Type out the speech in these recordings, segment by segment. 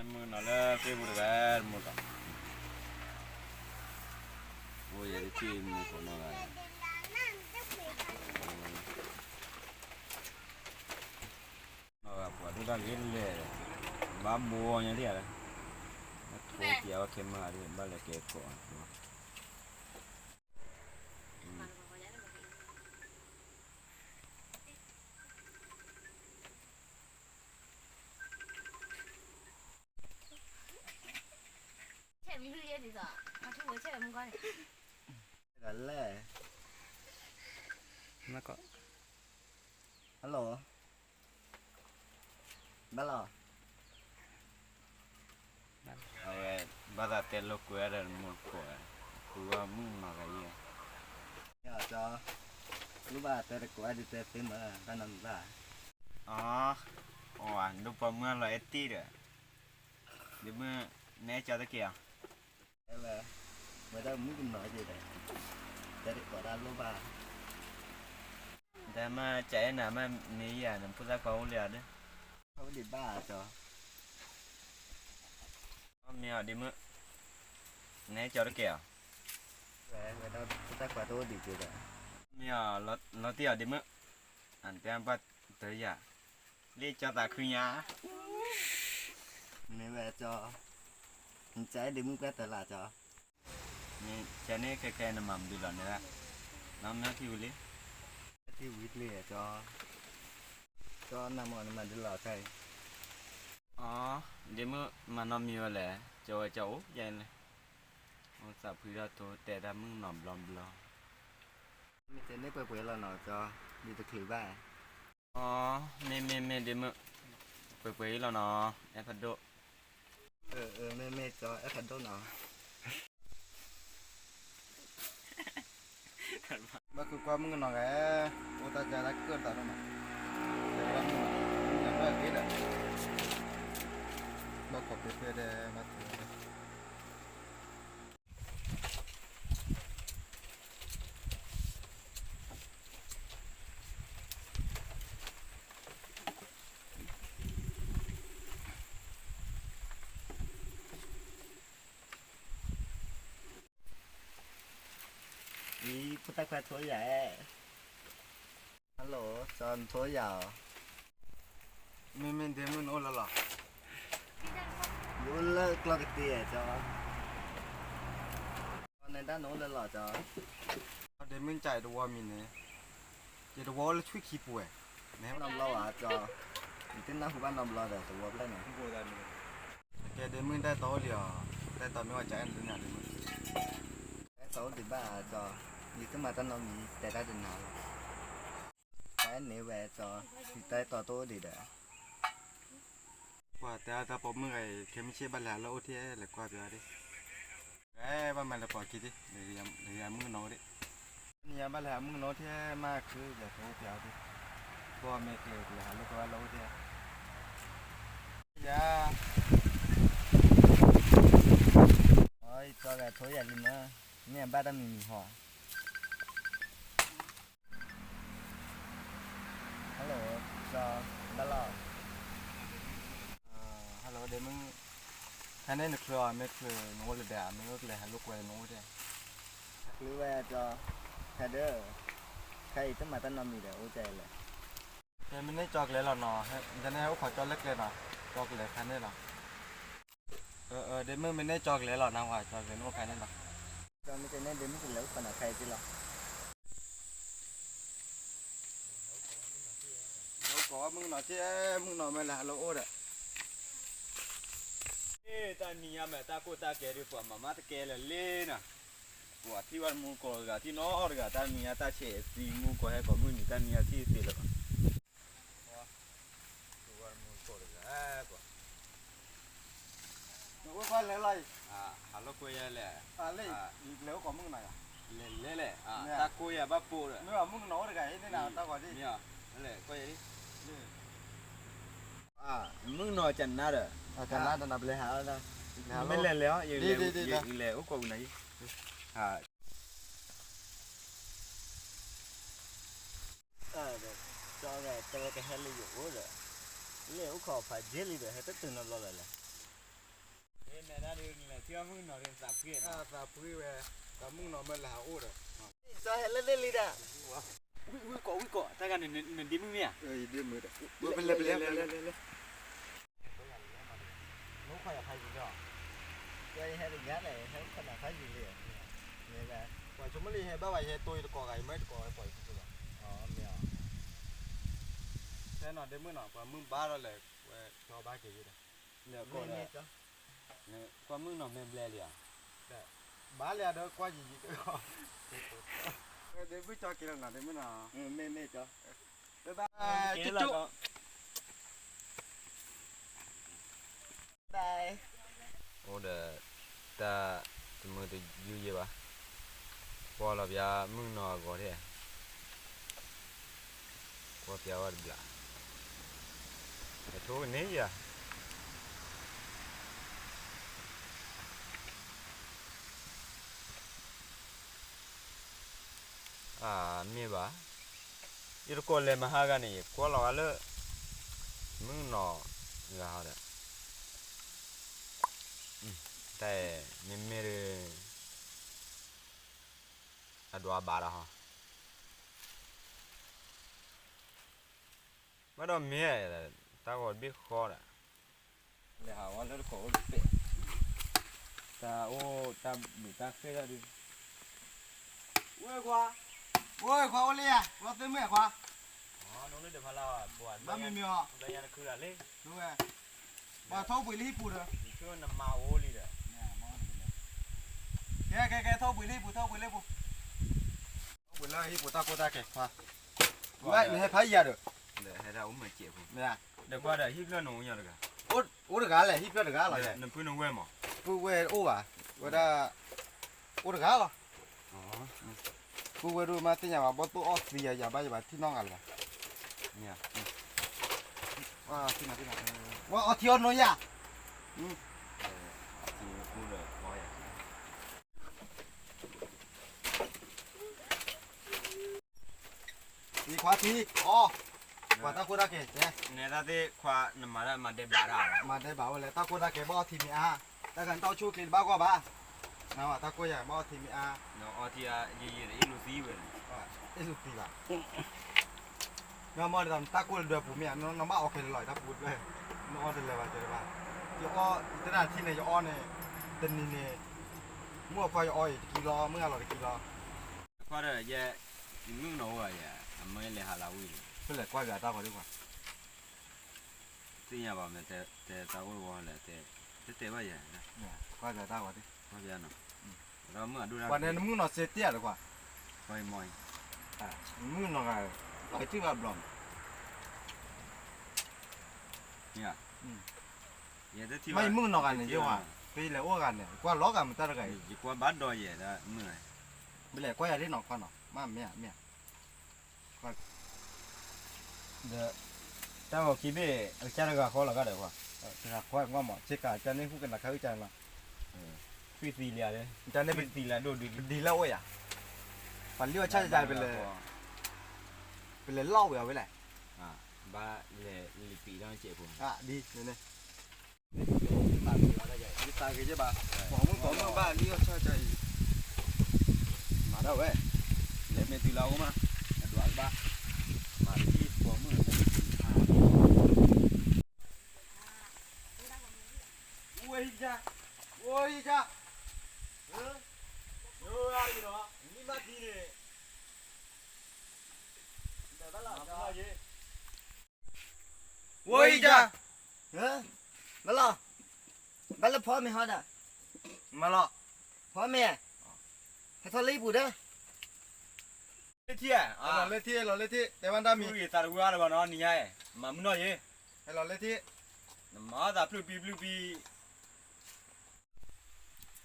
မုၢ်နီၤလၢသ့ၣ်ပူၤတဂၤတမူတကိး, အိၣ်ယဲတထံၣ်မူကိးနီတဂၤ, နီၢ်ဂၤပှၤဒိၣ်တၢ်ဂ့ၤလဲၣ်, ဘၣ်ဘိညါဒ်ဧါ, ထိၣ်က့ၤအဝဲခဲမုၢ်ဂၤဒ် ဘၣ်လဲၤကဲကိးအီၤ, လဲၣ်, hello, ဘၣ်လီၤ, အဝဲ ဘၣ်သးတဲလိာ်ကွဲဒီးမူတကိး, ဃုဝဲမုၣ်နီၤဂၤယဲၢ်, ကၠီ, လိၣ်ဘၣ်တဲတကိးအဒုးတဲသ့မး တၢ်နီတမံၤဘၣ်, အ, အ, ဒိၣ်ပှၤမုၣ်အလီၤအဲၣ်တ့ၢ်ဒီး, ဒ့မုၣ်, နအဲၣ်ကၠီတက့ၢ်အီၤ ဝဲ, ဝဲဒၣ်မုၣ်ကနီၤက့ၤဒီး, တဲတကိးတၢ်လိၣ်ဘၣ်, တမ့ၢ်ကအဲၣ်နၤမ့ၢ်မ့ၢ်ယၤန့ၣ် ဖိသၣ်ခွါအိၣ်လံဧါဒီး, အိၣ်ဒံးဘၣ်ကၠီ, မ့ၢ်အီၤဒ့မုၣ်, နအဲၣ်ကၠီတက့ၢ်အီၤ, ဝဲဒၣ်ဖိသၣ်ခွါတအိၣ်ဒံးက့ၤဒီး, မ့ၢ်အီၤ, လီၤတံၢ်အီၤဒ့မုၣ်, အတဲဘၣ်တယၤ, လ့ၣ်ကၠီသးခုညါ, မ့ၢ်ဝဲကၠီ, နကအဲၣ်ဒ့မုၣ်ပှဲၤတၢ်လၢကၠီ န့ၣ် ခဲခဲနမၤမနုၤလီၤန့ၣ်, နီၢ်မ့ၢ်ထံၣ်ဝံၤလံ, ထံၣ်ဝံၤလံကၠီ, ကၠီနမ့ၢ်နမၤဒ်လီၤခဲအံၤ, အ, ဒ့မုၣ်မၤနီတမံၤဝဲလဲၣ်, ကၠီဝဲကၠီအိၣ်ယဲလဲၣ်, အိၣ်သးဖှံထီၣ်ထိတဲတၢ်မုၣ်နီၤဘျီဘျီ, မ့ၢ်တဲန့ၢ်ပှဲၤပှဲၤလီၤနီၤကၠီ, ဒ်တချုးဘၣ် အ, မ့ၢ်မ့ၢ်မ့ၢ်ဒ့မုၣ်, ပှဲၤပှဲၤအံၤလီၤနီၤ, အဲၣ်ဖးဒိၣ်, အ, မ့ၢ်မ့ၢ်ကၠီအဲၣ်ဖးဒိၣ်နီၤ, ဘၣ်ဃုကွၢ်မုၣ်ကနီၤဂၤ, အိၣ်တၢ်ကါတၢ်ကၢၢ်သးနီၤ, တဲဝဲဒၣ်မုၣ်, မုၣ်ကနီၤဂၤဂ့ၤဒီး, ဘၣ်ခိးဖဲဖဲဒီးဘၣ်တဲ အံၤ ဖိသၣ်ခွါထိယၤ, hello ကၠီ နထိယၤဧါ, မ့မ့ၢ်ဒ့မုၣ်နအိၣ်လၢလီၤ, ယအိၣ်လၢကျီၢ်ကတ့ဧါကၠီ, နဒၣ်နအိၣ်လၢလီၤကၠီ, ဒ့မုၣ်ကၠီ ယတဝီမံၤန့ၣ်, ယတဝီအိၣ်လၢထွံၣ်ခံပူၤဝဲ, နနီတဘျီဧါကၠီ, ယတနၢ်ဟူဘၣ်နီတဘျီဒီးတဝီဖျၢၣ်န့ၣ် ကဲဒ့မုၣ် တၢ်အဲၣ်တီအိၣ်လံဧါ, တၢ်အဲၣ်တီမ့ၢ်ဝဲကၠီအဲၣ်နၤဒ့မုၣ်, တၢ်အဲၣ်တီအိၣ်ဒံးဘၣ်ကၠီ, ယတမၤတၢ်နီတမံၤ တဲတၢ်တနၤလီၤ, တၢ်အဲၣ်န့ၢ်ဝဲကၠီ, ယတၢ်အဲၣ်တီတအိၣ်ဒံးဒီး ပှၤတဲအတၢ်ပိာ်မုၣ်ဂၤအံၤ ခဲမုၢ်ဆ့ၣ်ဘၣ်လဲၤဟးလၢအအိၣ်ထဲလဲၤကွၢ်ပၠးဒၣ်, အဲ ဘၣ်မၤလဲၤပိာ်ခံဒံး, လဲၤယၤမုၣ်ကနီၤအိၣ်ဒံး, နယၤဘၣ်လဲၤဟးမုၣ်ကနီၤအိၣ်ထဲမးခုလဲၤပိာ်ပၠးဒံး, ဘီမ့ၢ်ကျဲၤလဲၤဟးလိာ်ကွဲဘၣ်လၢအအိၣ်ထဲ, ယၤ အကၠီဂၤထိယၤလံမး, မ့ၢ်အဘၣ်တၢ်မံၤမံၤဟီ hello ကၠီ, ဘၣ်လီၤ, hello ဒ့မုၣ်, ခဲန့ၣ်နချုးအီၤ မ့ၢ်ချုးနအိၣ်လၢဒဲး မ့ၢ်အိၣ်ကျဲၤဟးလိာ်ကွဲနအိၣ်ဒဲး, ချုးဝဲကၠီ, ခဲဒၢ, ခဲအံၤတမၤတၢ်နီတမံၤဒီး အိၣ်ကၠီလဲၣ် ကဲမ့ၢ်န့ၢ်ကၠီကျဲၤလီၤနီၤ, ယန့ၣ်အိၣ်ခိးကၠီလၢကျဲနီၤ, ကၠီကျဲၤခါန့ၣ်လီၤ, ဒ့မုၣ်မ့ၢ်န့ၢ်ကၠီကျဲၤလီၤနၤဝဲ ကၠီကျဲၤန့ၣ်အိၣ်ခါန့ၣ်လီၤ, ကၠီမ့ၢ်ကဲန့ၣ်ဒ့မုၣ်ကလဲၤအိၣ်ခိးနၤခါအံၤလီၤ ကိးမုၣ်ကနီၤက့, မုၣ်ကနီၤမ့ၢ်လဲၤဟးလၢအအိၣ်ဒီး, တၢ်နံၤညါမ့ၢ်တၢ်ကိၢ်တၢ်ကဲဒ်ပှၤမၤမးတကဲလၢာ်လံနီၤ, ပှၤထံၣ်ဝဲမူကိးတဂၤ ထံၣ်နီတဂၤ တၢ်နံၤညါတၢ်ဆဲးသံမူကိးဟဲကိးမုၢ်နံၤ တၢ်နံၤညါထံၣ်သ့လၢၤဘၣ် နအိၣ်ကွၢ်လဲၤလီၤအံၤ, ဟးလိာ်ကွဲယဲလဲၣ်, လဲၤအိၣ်ကိးမုၣ်ကနီၤယၤ, လဲၤလဲၤလဲၣ်, တၢ်ကိးယၤဘၣ်ပိာ်ဒီး, မ့ၢ်မုၣ်ကနီၤအိၣ်တဂၤအံၤန့ၣ်နၤ, တၢ်ဂီၤဒ်, မုၣ်ကနီၤကနါဒီး, မ့ၢ်လဲၤလဲၤအီၤ, ယလဲၤအိၣ်ကိးဝံၤနၤ, တဲဝဲကဟဲလၢယအိၣ်ဒီး, လၢအိၣ်ခိးဖးယဲၢ်လံဒီး ဟဲတတုၤနီတဘျီလၢၤလဲၣ်, မုၣ်ကနီၤဒီးသးဖှံ, သးဖှံဝဲ, တၢ်မုၣ်ကနီၤမ့ၢ်လဲၤဟးအိၣ်ဒီး, စီၤဟဲလၢသ့ၣ်လံဒီး, ဝံၣ်ကီးဝံၣ်ကီး တၢ်ဂၤန့ၣ်နဒ့မုၣ်မ့ၢ်ဧါ, ပလဲၤပလဲၤပလဲၤပလဲၤ, မ့ၢ်ခွါယၤဖးယံၤလီၤ, ယဟဲတယါလဲၣ် ဟဲခွါနၤဖးယံၤလံ, မ့ၢ်ဝဲ, ပှၤဆိကမိၣ်လၢယဟဲဘၣ်ဝဲ ယဟဲတိၢ်ယတကိးဂၤ ယမ့ၢ်တကိးဝဲပှၤယတကိးလီၤ, မ့ၢ်ဧါ, ဖဲနီၤဒ့မုၣ်နီၤ ပှၤမုၣ်ဘါထီၣ်လဲၣ်, ဝဲကၠီဘါက့ၤယဒီး, မ့ၢ်မ့ၢ်ကၠီ ကွၢ်မုၣ်နီၤမ့ၢ်ဘျဲလံဧါ, ဘၣ်လံဧါဒီးကွၢ်ယံၤယံၤတဂီၢ်, ဒ့မုၣ်ကၠီက့ၤလီၤနီၤ ဒ့မုၣ်နီၤ, မ့ၢ်မ့ၢ်ကၠီ, ဘၣ်ဘၣ်, ကၠိကၠိ အိၣ်ဒီးတၢ်တမုာ်တယုၢ်ယဲဘၣ်, ကွၢ်လီၤပျၢ်မုၣ်နီၤအဂီၤထဲ, ကွၢ်ပျၢ်ဝဲတဘျီ, အထိကန့ၢ်ယၤ, အမ့ၢ်ဘၣ်, ယတကိးလဲၤမဟါဂၤန့ၣ် ယကွၢ်လီၤဂၤလၢ မုၣ်နီၤဂၤဟီဒီး, တၢ်အဲၣ်မ့မ့ၢ်ဒီး အဒွးဘၣ်ဒီးဟီ, ဘၣ်ဒီးမ့ၢ် တၢ်ဂီၤတဘ့ၣ်ဃီဒီး လဲၤဟးဝဲလၢတခိးအိၣ်တပဲာ်, တၢ်အိၣ်တၢ်ဘုးတၢ်ဃ့ၢ်ဒၣ်ဒုး, ဝဲခွါ, ဝဲခွါအိၣ်လၢယၤ ဝဲသ့ၣ်မုၣ်ခွါ, ဘၣ်မ့မ့ၢ်အီၤ, ပှၤထိၣ်ပှ့ၤလၢဟံၣ်ပူၤဒီး, ကဲကဲကဲ ထိၣ်ပှ့ၤလၢဟံၣ်ပူၤ ထိၣ်ပှ့ၤလၢဟံၣ်ပူၤ, ထိၣ်ပှ့ၤလၢဟံၣ်ပူၤတၢ်ကိၢ်တၢ်ဂီၤခွါ, နဟဲဖးယၤဒီး, ဒီးကွၢ်ဒီးဟံၣ်ဖျၢၣ်နအိၣ်ညီတဂၤ, အိၣ်တဂၤလဲၣ် ဟံၣ်ဖျၢၣ်တဂၤလီၤ, နဖုနဝဲၢ်မး, ပုၢ်ဝဲၢ်အိၣ်ဘၣ်, ဝဲဒၣ်, အိၣ်တဂၤလီၤ, ပုၢ်ဝဲၢ်ဒိၣ်မးသ့ၣ်ညါဘၣ် ဘီၣ်သိၣ်အီၣ်သံယၤ ယၤဘၣ်ယဘၣ်ထံၣ်နီတဂၤလၢၤဘၣ်, ဝဲအီထံအီနိယၤ အံၤခွါထံအီ, ပှၤတၢ်ကိၢ်တၢ်ဂီၤ, နဲဒၣ်သ့ၣ်ခွါနမၤဒၣ်မၤဒဲးဘးဒၣ်, မၤဒဲးဘးဝဲလဲၣ် တၢ်ကိၢ်တၢ်ဂီၤဘၣ်အီထံမ့ၢ်အါ, တၢ်ဂၤနတၢ်အိၣ်ဆူၣ်ချ့တဘၣ်ကွၢ်ဘၣ်, နဝဲတၢ်ကိၢ်ယၤဘၣ်အီထံမ့ၢ်အါ, နအီထံအါယံာ်ယံာ်ဒီးအ့ၣ်လိာ်သံဝဲ, အ့ၣ်လိာ်သံဘၣ် နမ့ၢ်တၢ်ကိၢ်လၢဒွဲပူၤမ့ၢ်ဧါ နဘၣ်အီခဲလၢာ်လီၤ တၢ်ပူၤဒွဲ, နအီတလၢာ်ဘၣ်တဲတဘၣ်, ယအီ, တနၤထံၣ်န့ၣ် ယအီန့ၣ်, တနံၤန့ၣ်, မုၢ်အခွါယအီအံၤတကံလီၤ မုၢ်အလီၤတကံလီၤ, ခွါဒီးယဲ, ယမုၣ်နီၤအိၣ်ယဲ, အမ့ၢ်လဲၤဟးလၢဝံၤန့ၣ်, ဖဲလဲၣ်ကွၢ်ကတၢ်ဂီၤဒ်ခွါ သ့ၣ်ညါဘၣ်မ့ၢ်တဲတၢ်အိၣ်တဝီလဲၣ်, တဲတဲဘၣ်ယဲ, ကွၢ်ကတၢ်ဂီၤဒ်, ကွၢ်ကနီၤ, ပှၤန့ၣ်နမုၣ်နီၤစ့တ့ၢ်ဧါတခွါ, မုၣ်နီၤဂၤ, ပှၤကထံၣ်ဘၣ်ဘျီ, မ့ၢ်ယမုၣ်နီၤဂၤန့ၣ်ယဲဝဲ, ဖဲယလဲၤအိၣ်ဂၤန့ၣ် ကွၢ်လီၤဂၤမတၤတဂၤအံၤ, ယကွၢ်ဘၣ်ဒီးယဲဒၣ်မုၣ်ဂၤ, ဘၣ်လဲၣ်ကွၢ်ယၤဒ်နီၤခွါနီၤ, မ့ၢ်မ့ၢ်ဧါ ဒီးတၢ်ဂီၤခံဘ့ၣ် အကစၢ်တဂၤဃီလီၤဂာ်ဒီးကွၢ်, တဂၤဃီကွၢ်မး ဆ့ကၤကန့ၣ်ဟူကနၤခါအုၣ်ကန့ၣ်လီၤ, ထွံၣ်သံလံဧါ, ထွံၣ်သံလံဒိၣ်ဒုး ဒ်လၢအိၣ်ယၤ, ပှၤလံၣ်အီၣ်ဆၣ်ယၤပလဲၤ, ပလဲၤလီၢ်ဝဲအဝဲလဲၣ်, ဘၣ်လဲၤလံပံးဒီးစဲးဖိ, ဒ်န့ၣ် ယသးဂ့ၤယဘၣ်, ပိာ်မုၣ်ပိာ်မုၣ်ဘၣ်လံအီၣ်ဆၣ်ကၢအံၤ, မၤဒၣ်ဝဲ, လဲၤမ့ၢ်တုၤလၢအအိၣ်မး, အဒွးကဘၣ်, မၤတံၢ်ပိာ်မုၣ်, ဝဲဟံၣ်က, ဝဲဟံၣ်က, ယိၤအံၤဒီး, မ့ၢ်ဘၣ်ထံန့ၣ်, ဝဲဟံၣ်က, မၤလီၤ, ဘၣ်လၢဖီမ့ၢ်ဟီဒီး, မၤလီၤ, ဖီမ့ၢ်, ဟဲထီၣ်လၢဟံၣ်ပူၤဒီး, လၢထံ, လီၤလၢထံ, လီၤလၢထံ, တဲဘၣ်တၢ်မံၤ, သးတဝံၤအါလၢၤဘၣ်နီၤ နံၤညါ, မၤမုၢ်နီၢ်ယ့, ဟဲလီၤလၢထံ, နမၤသးဖျုးပံဖျုးပံ ကၠီ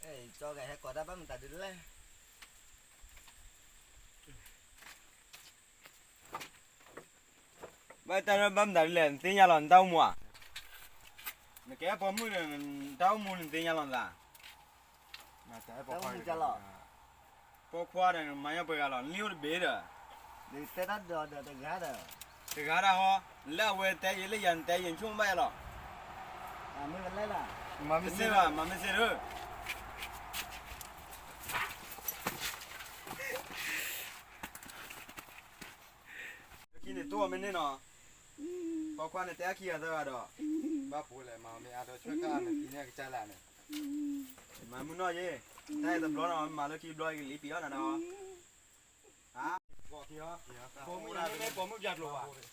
ဂဲၤဟဲကိးတၢ်ဘၣ်မတၤဒ်လဲၣ်, ဘၣ်တၢ်ဘၣ်မတၤဒ်လဲၣ် နသ့ၣ်ညါလီၤ နတၢ်အိၣ်မူဧါ, နကဲပိာ်မုၣ်ဒီး နတၢ်အိၣ်မူနသ့ၣ်ညါလီၤနသး, ပိာ်ခွါဒီး နမၤညါပှဲၤဂၤလီၤ နလံၣ်အိၣ်တဘ့ၣ်ဒီး, တဂၤတၢ်ဟီ, လၢအဝဲတဲယဲလၢယၤနတဲယဲ နဆိကမိၣ်ဘၣ်ယၤလီၤ, မၤမ့ၢ်စ့ၢ်, မၤမ့ၢ်စ့ၢ်ဒီး, ခံန့ၣ်တိၢ်အီၤမ့ၢ်န့ၢ်နီၤ, ပိာ်ခွါန့ၣ်တဲအခံဂၤသၢဂၤဒီး, ဘၣ်ပူၤလဲၣ် မၤမ့ၢ်အါဒီးဆွဲကၣ်န့ၣ် ဖံန့ၢ်ကစၢ်လၢ်န့ၣ်, မၤမုၢ်နီၢ်ယ့ၣ်, တၢ်အဲၣ်တဘျီနီၤ မၤလၢခံဘျီကလံၤပံၤအီၤနၤဒီး, ပိာ်မုၣ်ယၤမ့ၢ်ပိာ်မုၣ်ပၠးကျိၤဘၣ်,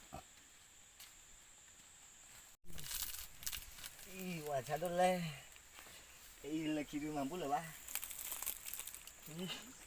အံၤဝဲဆါဒိၣ်လဲၣ်, အံၤလၢခံဒုမၤဘူၣ်လၢၤဘၣ်, အံၤ